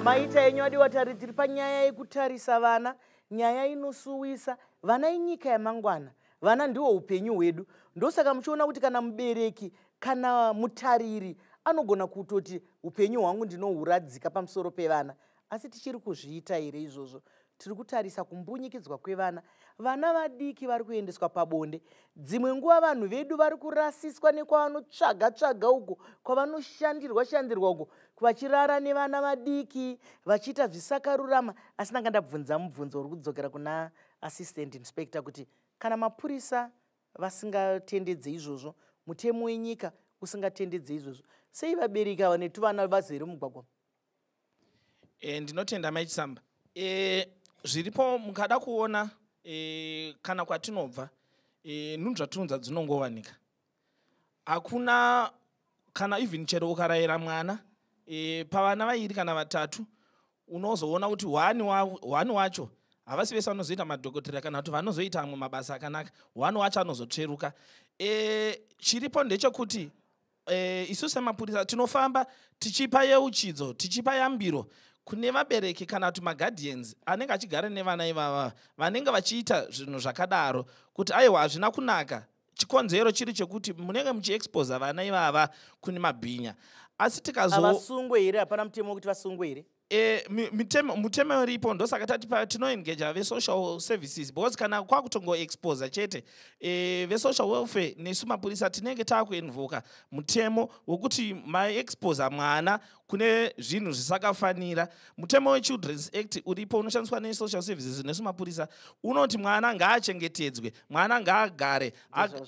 Maita enyu adiwa tari tiri panyaya yekutarisa vana, nyaya inosuwisa. Vana inyika yamangwana, vana ndiwo upenyu hwedu. Ndosaka muchiona kuti kana mubereki kana mutariri anogona kutoti upenyu hwangu ndinohuradzika pamusoro pevana. Asi tichiri kuzviita here izvozvo? Tiri kutarisa kumbunyikidzwa kwevana, vana vadiki vari kuendeswa pabonde. Dzimwe nguva vanhu vedu vari kurasiswa nekwavanotsvaga tsvaga uko, kwavanoshandirwa shandirwa uko, vachirara nevana vadiki vachiita zvisakarurama. Asi ndanga ndabvunza mubvunzo uri kudzokera kuna assistant inspector kuti kana mapurisa vasingatendedze izvozvo, mutemo wenyika usingatendedze izvozvo, sei vabereki ava netuvana vazere mumugwagwa? Ndinotenda Mai Chisamba. Zviripo mukada kuona kana kwatinobva, nhunzvatunza dzinongowanika. Hakuna kana even chero ukarayira mwana, pavana vairi kana vatatu unozoona kuti hwani wacho havasi vese vanozoita madhokotera kana kuti vanozoita amwe mabasa akanaka, hwani wacho anozotsveruka. Chiripo ndechekuti isu semapurisa tinofamba tichipa yeuchidzo, tichipa yambiro kune vabereki kana kuti maguardians anenge achigara nevana ivava vanenge vachiita zvinhu zvakadaro kuti aiwa, hazvina kunaka. Chikonzero chiri chekuti munenge muchiexposa vana ivava kune mabhinya. Asi tikazo Havasungwe here? Hapana mutemo wekuti vasungwe here? Mutemo uripo. Ndosaka tati tinoengaja vesocial services, because kana kwakutongoexposa chete, vesocial welfare nesu mapurisa tinenge taakuinvoka mutemo wekuti maexposa mwana kune zvinhu zvisakafanira. Mutemo weChildren's Act uripo unoshandiswa nesocial services nesu mapurisa unoti mwana ngaachengetedzwe, mwana ngaagare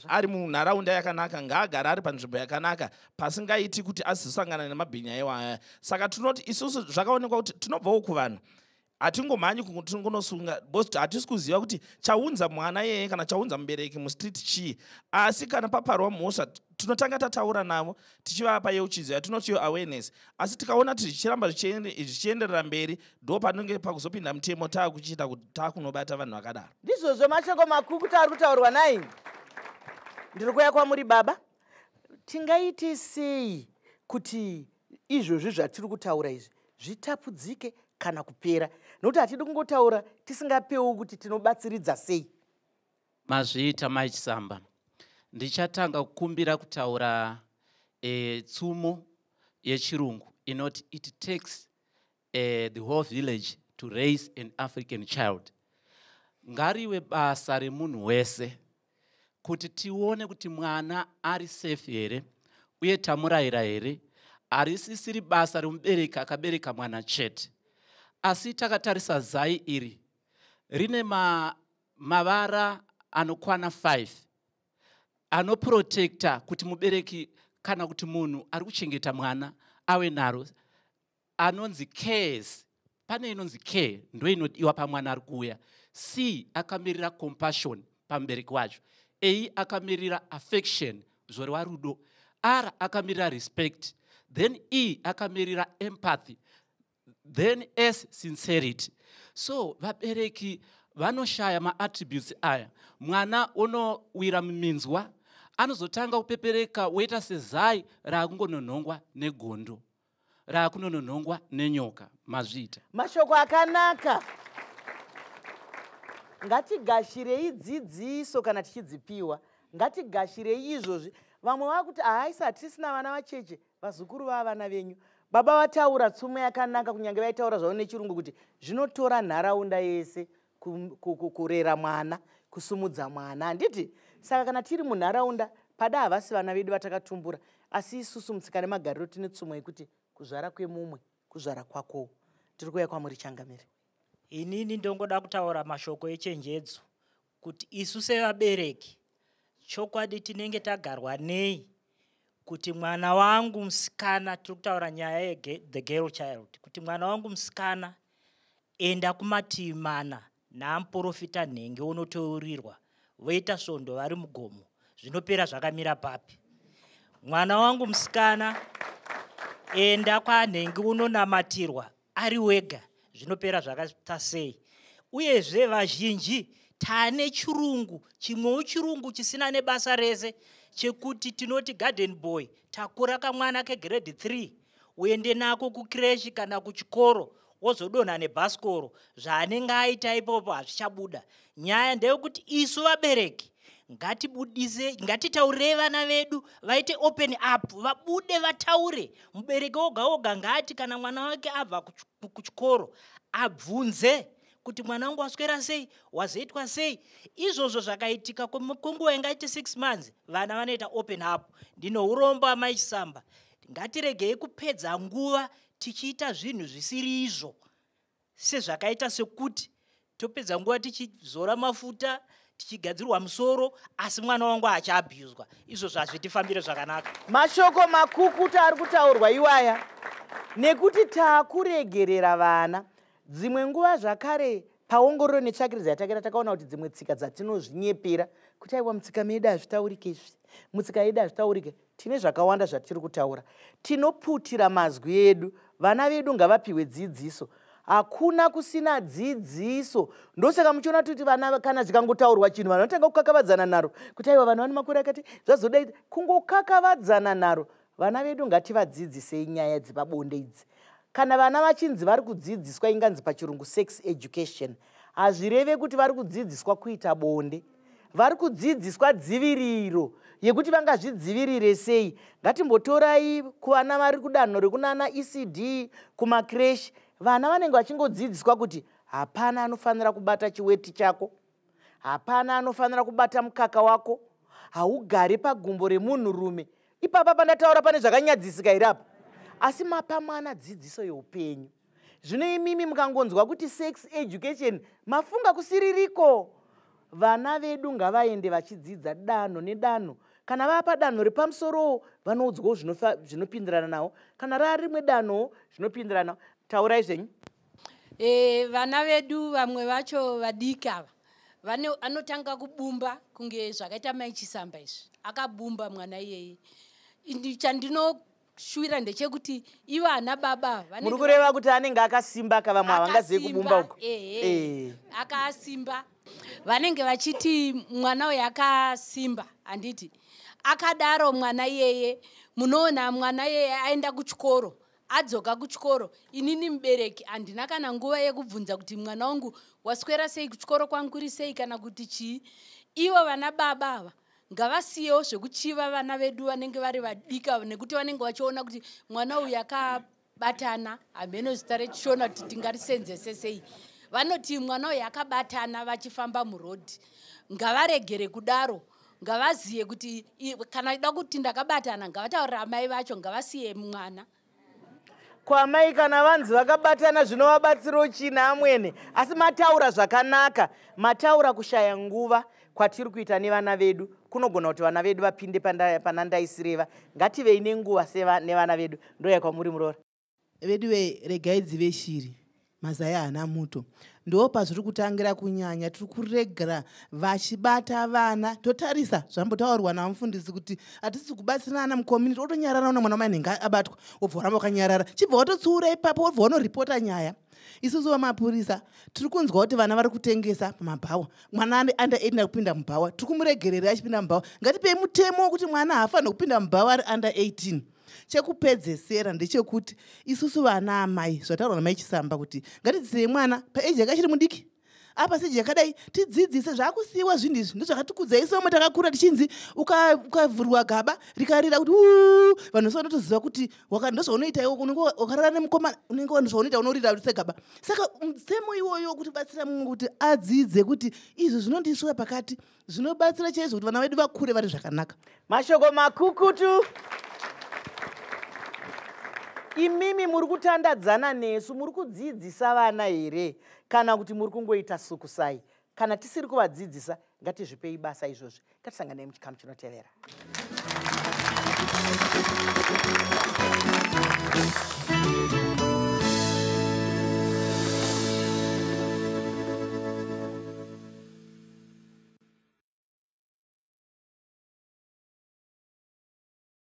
ari munharaunda yakanaka, ngaagare ari panzvimbo yakanaka pasingaiti kuti azosangana nemabhinya iwaya. Saka tinoti isusu zvakaonekwa kuti tinobvawo kuvanhu, hatingomhanyi tingonosunga because hatisi kuziva kuti chaunza mwana iyeye kana chaunza mubereki mustreet chii. Asi kana paparwa mhosva, tinotanga tataura navo tichivapa yeuchidzo yatinoti yo awareness. Asi tikaona kuti zvichiramba zvichienderera mberi, ndo panenge pakuzopinda mutemo, taakuchiita kuti taakunobata vanhu vakadaro. Ndizvozvo, mashoko makukuta ari kutaurwa nai. Ndiri kuuya kwamuri baba. Tingaite sei kuti izvozvi zvatiri kutaura izvi zvitapudzike kana kupera? Nokuti hatidi kungotaura tisingapewo kuti tinobatsiridza sei. Mazviita Mai Chisamba. Ndichatanga kukumbira kutaura tsumo yechirungu inoti, "It takes the whole village to raise an African child." Ngariwe basa remunhu wese kuti tione kuti mwana ari safe here uye tamurayira here. Harisisiri basa remubereki akabereka mwana chete. Asi takatarisa zai iri rine mavara anokwana 5 anoprotecta kuti mubereki kana kuti munhu ari kuchengeta mwana ave naro, anonzi cares. Pane inonzi care, ndo inodiwa pamwana ari kuuya. C akamirira compassion pamubereki wacho, A akamirira affection, zvoreva rudo, R akamirira respect, then E akamirira empathy, then S sincerity. So vabereki vanoshaya maattributes aya, mwana unowira muminzwa, anozotanga kupepereka woita sezai raakungononhongwa negondo, raakunononhongwa nenyoka. Mazviita. Mashoko akanaka. Ngatigashirei dzidziso kana tichidzipiwa, ngatigashirei izvozvi. Vamwe vakuti haisi, hatisina vana vacheche, vazukuru vava vana venyu. Baba vataura tsumo yakanaka, kunyange vaitaura zvavo nechirungu, kuti zvinotora nharaunda yese kurera mwana, kusumudza mwana, handiti? Saka kana tiri munharaunda pada, havasi vana vedu vatakatumbura, asi isusu mutsika nemagariro tine tsumo yekuti kuzvara kwemumwe kuzvara kwakowo. Tiri kuuya kwamuri changamire. Inini ndongoda kutaura mashoko echenjedzo kuti isu sevabereki, chokwadi tinenge tagarwa nei kuti mwana wangu musikana, tiri kutaura nyaya yethe girl child, kuti mwana wangu musikana enda kumativi mana naamuprofita nhenge unoteurirwa, voita svondo vari mugomo, zvinopera zvakamira papi? Mwana wangu musikana enda kwanhengi unonamatirwa ari wega, zvinopera zvakaita sei? Uyezve vazhinji taane chirungu, chimwewo chirungu chisina nebasa rese, chekuti tinoti garden boy, takura kamwana kegrade 3, uende nako kucreche kana kuchikoro. Wozodonha nebhasikoro, zvaanenge aita ipopo hazvichabuda. Nyaya ndeyekuti isu vabereki ngatibudise, ngatitaurire vana vedu vaite open up, vabude vataure. Mubereki woga woga ngaati kana mwana wake abva kuchikoro abvunze kuti mwana wangu waswera sei, wazoitwa sei. Izvozvo zvakaitika kwenguva ingaite 6 months, vana vanoita open up. Ndino urombo, amai Chisamba, ngatiregei kupedza nguva tichiita zvinhu zvisiri izvo, sezvakaita sekuti topedza nguva tichizora mafuta, tichigadzirwa musoro, asi mwana wangu achiabhuzwa. Izvozvo hazvitifambire zvakanaka. Mashoko makukuta ari kutaurwa iwaya, nekuti taakuregerera vana dzimwe nguva. Zvakare, paongororo netsvakiridzo yatakaita, takaona kuti dzimwe tsika dzatinozvinyepera kuti aiwa, mutsika medu hazvitaurike izvi, mutsika yedu hazvitaurike. Tine zvakawanda zvatiri kutaura, tinoputira mazwi edu. Vana vedu ngavapiwe dzidziso. Hakuna kusina dzidziso. Ndosaka muchiona kuti vana kana zvikangotaurwa chinhu, vanhu vanotanga kukakavadzana naro kuti aiwa, vanhu vane makore akati zvazodai, kungokakavadzana naro. Vana vedu ngativadzidzisei nyaya dzepabonde idzi. Kana vana vachinzi vari kudzidziswa inganzi pachirungu sex education, hazvireve kuti vari kudzidziswa kuita bonde. Vari kudzidziswa dziviriro yekuti vangazvidzivirire sei. Ngatimbotorai kuvana vari kudanho rekunana ECD, kumakreshi, vana vanenge vachingodzidziswa kuti hapana anofanira kubata chiweti chako, hapana anofanira kubata mukaka wako, haugari pagumbo remunhurume. Ipapa pandataura pane zvakanyadzisika here apa? Asi mapa mwana dzidziso yeupenyu. Zvino imimi mukangonzwa kuti sex education, mafunga kusiririko. Vana vedu ngavaende vachidzidza danho nedanho. Kana vava padanho repamusorowo, vanoudzwawo zvinopindirana navo. Kana raa rimwe danhowo, zvinopindirana navo. Taurai zvenyu. Vana vedu vamwe vacho vadiki ava anotanga kubumba kunge zvakaita mai Chisamba izvi. Akabumba mwana iyeye. Chandinoshuvira ndechekuti ivo ana baba Muri kureva kuti anenge akasimba ka, vamwe havangazivi kubumba uko. Ehe, akasimba. Vanenge vachiti mwana uyu akasimba, handiti? Akadaro mwana iyeye, munoona mwana iyeye aenda kuchikoro, adzoka kuchikoro, inini mubereki handina kana nguva yekubvunza kuti mwana wangu waswera sei kuchikoro, kwangu kuri sei, kana kuti chii. Ivo vana baba ava ngavasiyewo zvekuchiva vana vedu vanenge vari vadika, nekuti vanenge vachiona kuti mwana uyu akabatana. Hameno zita rechishona kuti tingarisenzese sei. Vanoti mwana uyu akabatana vachifamba murodhi. Ngavaregere kudaro. Ngavaziye kuti kana ida kuti ndakabatana, ngavataurira amai vacho. Ngavasiye mwana. Kwamai kana vanzi vakabatana, zvinovabatsirawo china amwene? Asi mataura zvakanaka. Mataura kushaya nguva kwatiri kuita nevana vedu kunogona kuti vana vedu vapinde pana ndaisireva. Ngativei nenguva nevana vedu. Ndoya kwamuri, muroora. Vedu regai dzive shiri, mazai haana muto. Ndo pazviri kutangira kunyanya. Tiri kuregera vachibata vana. Totarisa zvambotaurwa namufundisi kuti hatisi kubatsirana mucommunity. Otonyarara, una mwana wamai abatwa, wobva waramba wakanyarara, chibva watotsiura ipapo, wobva wanoripota nyaya. Isusu vamapurisa tiri kunzwa kuti vana vari kutengesa pamabhawa. Mwana ane under 18 ari kupinda mubhawa, tiri kumuregerera achipinda mubhawa. Ngatipei mutemo wekuti mwana haafaniri kupinda mubhawa ari under 18. Chekupedzesera ndechekuti isusu vana amai, zvataurwa namai Chisamba kuti ngatidzidzisei mwana paage yakachiri mudiki, apa seji yakadai, tidzidzise. Zvaakusiyiwa zvinhu izvi ndozvakatikudza isu vamwe takakura tichinzi ukavhurwa gaba rikarira kuti uu, vanhu vese vanotoziva kuti ndozvaunoita iwe. Unenge wakarara nemukomana, unenge ndozvaunoita, unorira segaba. Saka mutemo iwoyo kuti batsira mumwe kuti adzidze kuti izvi zvinondisvika pakati, zvinobatsira chaizvo kuti vana vedu vakure vari zvakanaka. Mashoko makukutu. Imimi muri kutandadzana nesu, muri kudzidzisa vana here, kana kuti muri kungoita sukusai? Kana tisiri kuvadzidzisa, ngatizvipei basa izvozvi. Ngatisanganei muchikamu chinotevera.